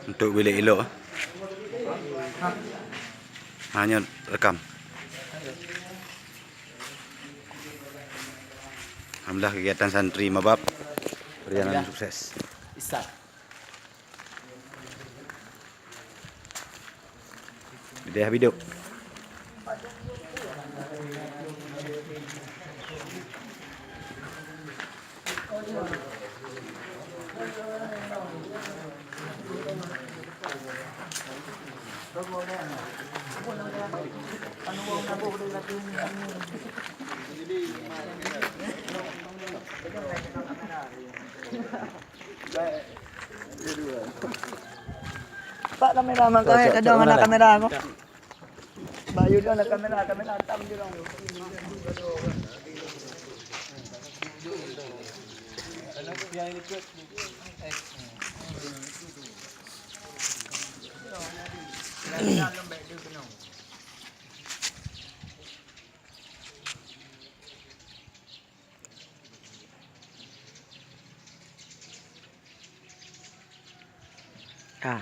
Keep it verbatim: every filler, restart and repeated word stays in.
Untuk bilik ilok, eh. Hanya rekam. Alhamdulillah, kegiatan santri Mabab berjalan sukses. Isa. Deh, Habiduk. Pak, kamera mangkai, ada mana kamera aku? Bayu tu nak kamera, kamera tam je dong. Ah.